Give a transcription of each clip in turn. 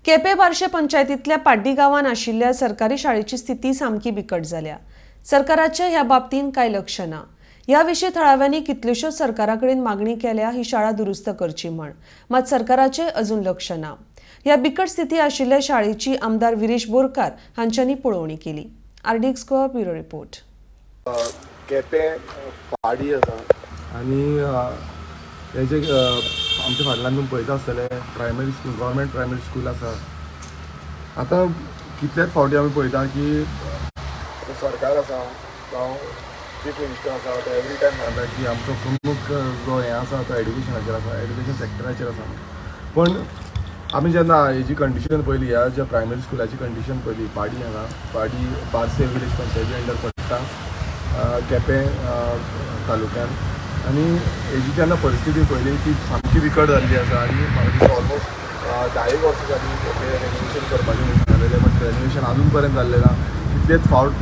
केपें बार्शे पंचायतींतल्या पाड्डी गांवांत आशिल्ल्या सरकारी शाळेची स्थिती सामकी बिकट जाल्या. सरकाराचें ह्या बाबतींत कांय लक्ष ना. ह्या विशीं थळाव्यांनी कितल्योश्योच सरकारा कडेन मागणी केल्या ही शाळा दुरुस्त करची म्हण, मात सरकाराचें अजून लक्ष ना. ह्या बिकट स्थिती आशिल्ल्या शाळेची आमदार विरेश बोरकार हांच्यांनी पळोवणी केली. RDX Goa, bureau report. Quepem पाडी आसा आनी हेजे आमच्या फाटल्यान तुमी पळयता आसतले, primary school, government primary school आसा. आतां कितलेच फावटी आमी पळयता की जो सरकार आसा जावं चीफ मिनिस्टर आसा, तो एवरी टायम सांगता की आमचो प्रमुख जो हें आसा तो एड्युकेशनाचेर आसा, एड्युकेशन सॅक्टराचेर आसा. पण आमी जेन्ना हेजी कंडिशन पळयली, ह्या ज्या प्रायमरी स्कुलाची कंडिशन पळयली, पाडी हांगा, पाडी बार्से विलेज पंचायती अंडर पडटा केपें तालुक्यान, आनी हेजी जेन्ना परिस्थिती पळयली ती सामकी बिकट जाल्ली आसा. आनी म्हाका दिसता ऑलमोस्ट 10 एक वर्सां जाली हें रेनोवेशन करपाचें म्हणून सांगलेलें, बट रेनोवेशन अजून पर्यंत जाल्लें ना. कितलेच फावट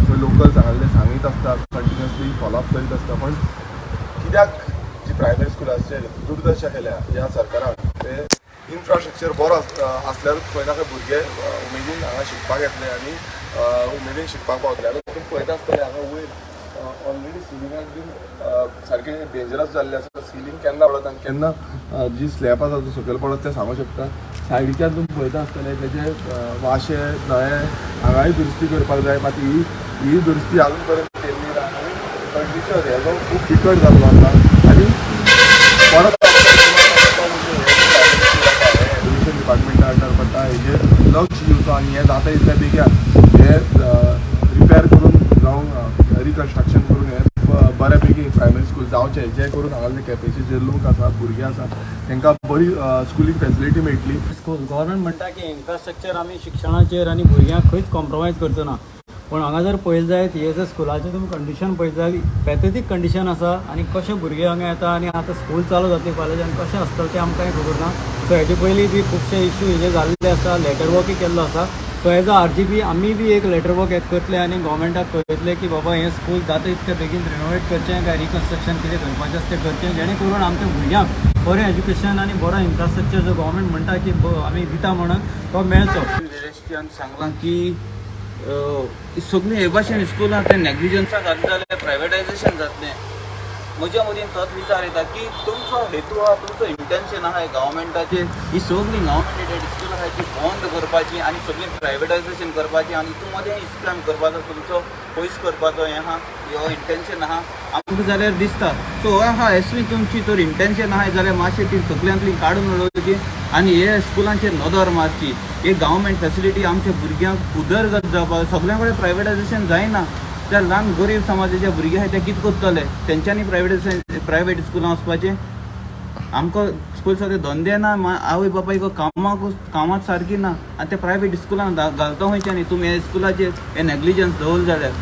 खंय लोकल सांगलें, सांगीत आसता, कंटिन्युअसली फॉलोअप करीत आसता, पण कित्याक जी प्रायमरी स्कुलाचेर दुर्दशा केल्या ह्या सरकारान? ते इन्फ्रास्ट्रक्चर बरो आसल्यारूच खंय ना खंय भुरगे उमेदीन हांगा शिकपाक येतले आनी उमेदीन शिकपाक पावतले. आतां तुमी पळयता आसतले, हांगा वयर ऑलरेडी सिलिंगाक बीन सारकें डेंजरस जाल्लें आसा. सिलींग केन्ना पडत आनी केन्ना जी स्लॅब आसा तो सकयल पडत तें सांगूंक शकता. सायडीच्यान तुमी पळयता आसतले, तेजे वाशे नळे हांगाय दुरुस्ती करपाक जाय, मात ही ही दुरुस्ती अजून पर्यंत केल्ली ना आनी कंडिशन हेजो खूब बिकट जाल्लो आसा. आनी परत एज्युकेशन डिपार्टमेंटा अंडर पडटा, हेजेर लक्ष दिवचो आनी हें जाता इतल्या बेगीन हें रिपेर करून जावं रिकन्स्ट्रक्शन करून हें बऱ्यापैकी प्रायमरी स्कूल जावचें, जें करून हांगासरले केपेंचे जे लोक आसा, भुरगे आसा, तांकां बरी स्कुलींग फेसिलिटी मेळटली. स्कूल गव्हर्मेंट म्हणटा की इन्फ्रास्ट्रक्चर आमी शिक्षणाचेर आनी भुरग्यांक खंयच कॉम्प्रोमायज करचो ना, पूण हांगा जर पळयत जायत, हे जर स्कुलाचें तुमी कंडिशन पळयत जाल्यार पॅथेटीक कंडिशन आसा. आनी कशें भुरगे हांगा येता आनी आतां स्कूल चालू जातली कॉलेजान, कशें आसतलें तें आमकांय खबर ना. सो हेजे पयलीं बी खुबशे इश्यू हेजे जाल्ले आसा, लेटर वर्कय केल्लो आसा. सो एज अ आरजीपी आमी बी एक लेटर वर्क एक करतले आनी गव्हर्मेंटाक कळयतले की बाबा, हें स्कूल जाता तितकें बेगीन रिनोवेट करचें काय रिकन्स्ट्रक्शन कितें करपाचें आसा तें करचें, जेणे करून आमच्या भुरग्यांक बरें एज्युकेशन आनी बरो इन्फ्रास्ट्रक्चर जो गव्हर्मेंट म्हणटा की आमी दिता म्हणून, तो मेळचो. विरेशान सांगलां की सगळीं हे भाशेन स्कुलां ते नेग्लिजन्सा जातलें जाल्यार प्रायवेटायजेशन जातलें. म्हज्या मदीं तोच विचार येता की तुमचो हेतू आहा, तुमचो इंटेन्शन आहा गव्हर्मेंटाचेर, ही सगळीं गव्हर्मेंट एडेड स्कुलां आहाय ती बंद करपाची आनी सगळीं प्रायवेटायजेशन करपाची आनी हितून मदें स्कॅम करपाचो, तुमचो पयस करपाचो हें आहा, हो इंटेन्शन आहा आमकां जाल्यार दिसता. सो आहा एसली तुमची तर इंटेन्शन आहा जाल्यार मातशें ती तकल्यांतली काडून उडोवची आनी हे स्कुलांचेर नदर मारची. एक गव्हर्मेंट फेसिलिटी आमच्या भुरग्यांक उदरगत जावपाक, सगळ्या कडेन प्रायवेटायजेशन जायना. त्या ल्हान गरीब समाजाचे भुरगे आहाय ते कितें करतले? तेंच्यांनी प्रायवेट स्कुलां वचपाचें? आमकां स्कूल सगळे धंदे ना, आवय बापायक कामाक कामाक सारकी ना आनी ते प्रायवेट स्कुलान घालता खंयच्यानी? तुमी हे स्कुलाचेर हे नेग्लिजन्स दवरले जाल्यार.